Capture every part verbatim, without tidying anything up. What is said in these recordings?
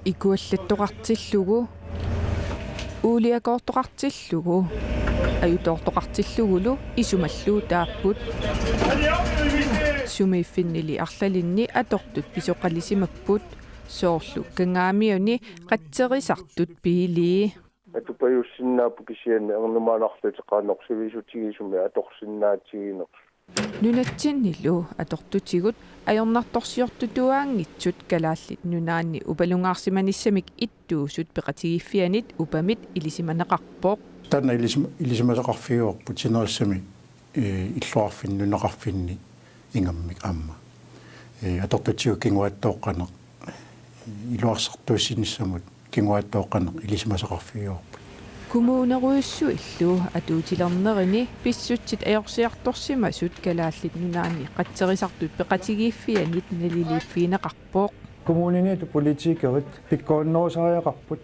Ikuallattoqartillugu, uuliakoortoqartillugu, ajutoortoqartillugulu isumalluutaapput. Sumiiffinnili arlalinni atortut pisoqalisimapput, soorlu Kangaamiuni qatserisartut biilii. Atupajussinnaapput kisianni ernumanarlutik qanoq sivisutigisumik atorsinnaatiginersut. Nunatsinnilu atortutigut ajornartorsiortutuaanngitsut Kalaallit Nunaanni upalungaarsimanissamik ittuusut peqatigiiffiannit upamit ilisimaneqarpoq. Taanna ilisima-, ilisimasaqarfigivarput sinerissami, ee, illoqarfinni nunaqarfinni ingammik aamma. Ee, atortutigut kinguaattooqqaneq, ee, iluarsartuussinissamut kinguaattooqqaneq ilisimasaqarfigivarput. Kommunerujussuillu atuutilernerini pissutsit ajorsiartorsimasut Kalaallit Nunaanni qatserisartut peqatigiiffiannit naliliiffigineqarpoq. Kommuniniittut politikerit pikkorinnerusariaqarput.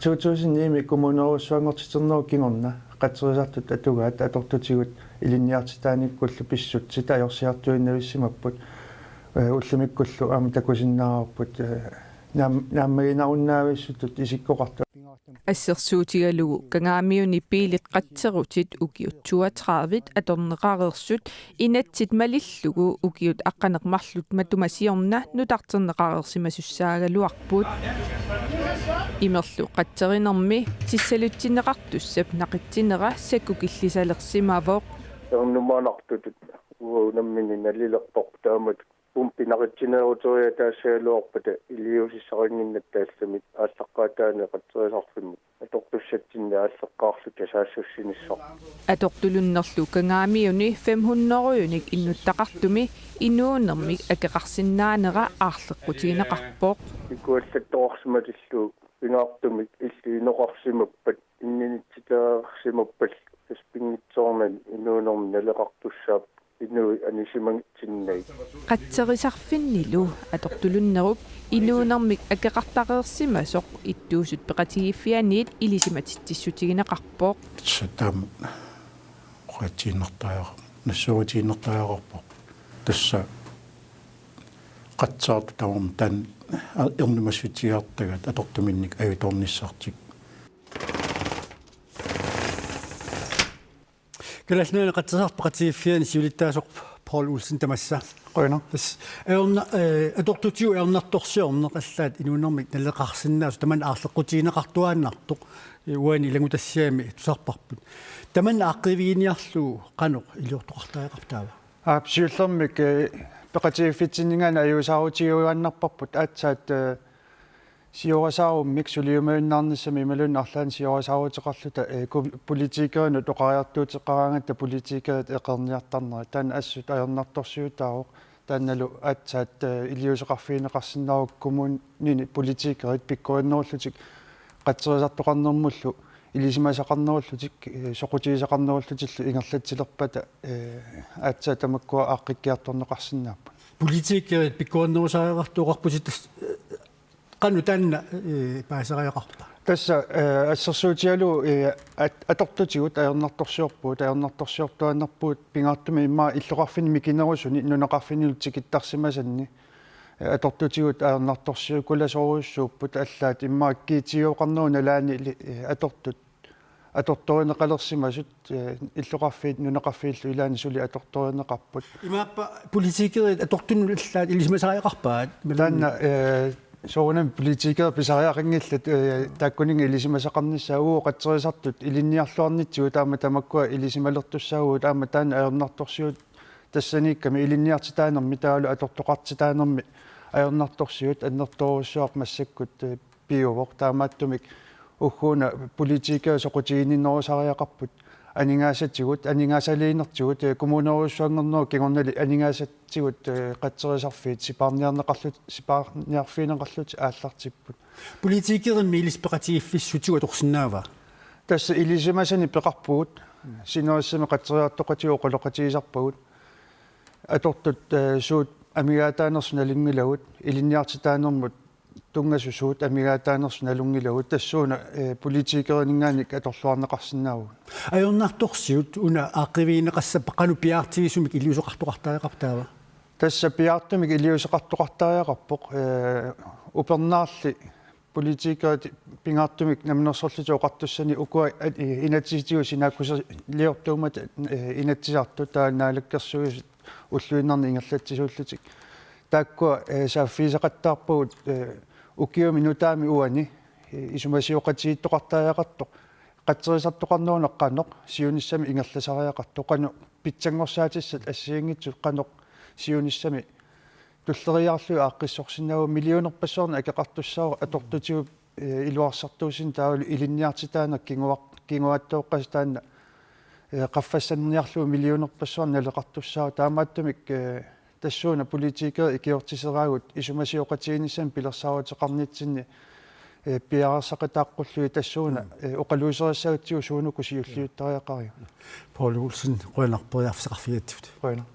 To tusind ni-mi kommunerujussuanngortiternerup kingorna qatserisartut atugaat atortutigut ilinniartitaanikkullu pissutsit ajorsiartuinnavissimapput. Ee, ullumikkullu aamma takusinnaavarput, ee, naam-, naammaginarunnaavissutut isikkoqartut. Assersuutigalugu Kangaamiuni biilit qatserutit ukiut toogtredive atorneqareersut inatsit malillugu ukiut aqqaneq-marluk matuma siorna nutarterneqareersimasussaagaluarput. Imerlu qatserinermi tissalutsinneqartussap naqitsinera sakkukillisalersimavoq. Ernumanartutut uagut nammineq nalilerparput taamatut. Pumpi naqitsineeruteriataassagaluarpata iliuusissaqannginnatta allamik aallaqqaataani qatserisarfimmut atortussatsinnik aalleqqaarluta saassussinissaq. Atortulunnerlu Kangaamiuni fem hundredenik innuttaqartumi inuunermik akeqarsinnaanera aarleqqutigineqarpoq. Ikuallattoqarsimatillugu pingaartumik illit inoqarsimappat inninitsitaarsimappallu tassa pinngitsoornani inuunermi naleqartussaapput inuit anisimanngitsinnagu. Qatserisarfinnilu atortulunnerup inuunermik akeqartareersimasoq ittuusut peqatigiiffiannit ilisimatitsissutigineqarpoq. Tassa taama oqaatsiinnartariaqar-, nassuerutiinnartariaqarpoq. Tassa qatserisartut tamarmik taanna ernumassutsiartagaat atortuminnik ajutoornissartik. Kalaallit Nunaanni qatserisartut peqatigiiffianni siulittaasoq Poul Olsen tamassa. Qujanaq. Tassa ajorna-, ee, atortutigut ajornartorsiorneq allaat inuunermik naleqarsinnaasoq tamanna aarleqqutigineqartuaannartoq, ee, uani ilanngutassiami tusarparput. Tamanna aaqqiiviginiarlugu qanoq iliortoqartariaqarpa taava? Aap, siullermik, ee, peqatigiiffitsinninngaanniit ajuusaarutigiuaannarparput aatsaat, ee, siorasaarumik suliumajunnaarnissamik imaluunniit arlaannik siorasaarutigineqarluta, ee, ku-, politikerinut oqariartuuteqaraangatta politikerit eqeerniartarnerat. Taanna assut ajornartorsiutaavoq. Taannalu aatsaat, ee, iliuuseqarfigineqarsinnaavoq kommunini politikerit pikkorinnerullutik qatserisartoqarnermullu ilisimasaqarnerullutik, ee, soqutigisaqarnerullutillu ingerlatsilerpata, ee, aatsaat tamakkua aaqqikkiartorneqarsinnaapput. Politikerit pikkorinnerusariaqartuuqarputit tassa, ee, qanoq taanna, ee, paasisariaqarpa? Tassa, ee, assersuutigalugu, ee, at-, atortutigut ajornartorsiorpugut, ajornartorsiortuaannarpugut pingaartumik immaqa illoqarfinni mikinerusuni nunaqarfinnilu tikittarsimasanni. Ee, atortutigut ajornartorsiukulasorujussuupput allaat immaqa G T O-qarnerup nalaanili, ee, atortut atortorineqalersimasut, ee, illoqarfiit nunaqarfiillu ilaanni suli atortorineqarput. Imaappa politikerit atortunut allaat ilisimasariaqarpaat? Taanna, ee, soorunami politikerit pisariaqanngillat, ee, taakkuninnga ilisimasaqarnissaat, uagut qatserisartut ilinniarluarnitsigut aamma tamakkua ilisimalertussaavugut aamma taanna ajornartorsiut tassaniikkami ilinniartitaanermi taavalu atortoqartitaanermi ajornartorsiut annertoorujussuaq massakkut, ee, piuvoq. Taamaattumik ugguuna politikerit soqutiginninnerusariaqarput aningaasatigut, aningaasaliinertigut, ee, kommunerujussuanngornerup kingornali aningaasatigut, ee, qatserisarfiit sipaarniarneqarlut-, sipaarniarfigineqarlutik aallartipput. Politikerimmi ilissi peqatigiiffissutigut atorsinnaava? Tassa ilisimasanik peqarpugut, sinerissami qatserisartoqatigut oqaloqatigisarpagut. Atortut, ee, suut amigaataanersut nalunngilagut, ilinniartitaanermut tunngasut suut amigaataanersut nalunngilagut, tassuuna, ee, politikerininngaanniit atorluarneqarsinnaavugut. Ajornartorsiut una aaqqiivigineqassappat qanoq piaartigisumik iliuuseqartoqartariaqarpa taava? Tassa piaartumik iliuuseqartoqartariaqarpoq, eh, upernaarli politikerit pingaartumik Namminersorlutik Oqartussanit ukua, eh, inatsisitigut sinaakkusiliortuummata, eh, Inatsisartut taava Naalakkersuisut ulluinnarni ingerlatsisuullutik. Taakkua, eh, saaffigisaqattaarpagut, eh, ukiumi nutaami uani, eh, isumasioqatigiittoqartariaqartoq. Qatserisartoqarneruneq qanoq siunissami ingerlasariaqartoq, qanoq pitsanngorsaatissaat assigiinngitsut qanoq siunissami tulleriiaarlugit aaqqissorsinnaavugut. Millionerpassuarnik akeqartussaavoq atortutigut, eh, iluarsartuussineq taavalu ilinniartitaaneq kinguar-, kinguaattooqqasoq taanna, eh, qaffassanniarlugu millionerpassuarnik naleqartussaavoq. Taamaattumik, eh, tassuuna politikerit ikiortiseraagut isumasioqatigiinnissamik pilersaaruteqarnitsinni, eh, piareersaqataaqqullugit tassuuna, eh, oqaluuserissagatsigu suunuku siulliuttariaqariga. Poul Olsen, qujanaq periarfissaqarfigigatsigut. Qujanaq.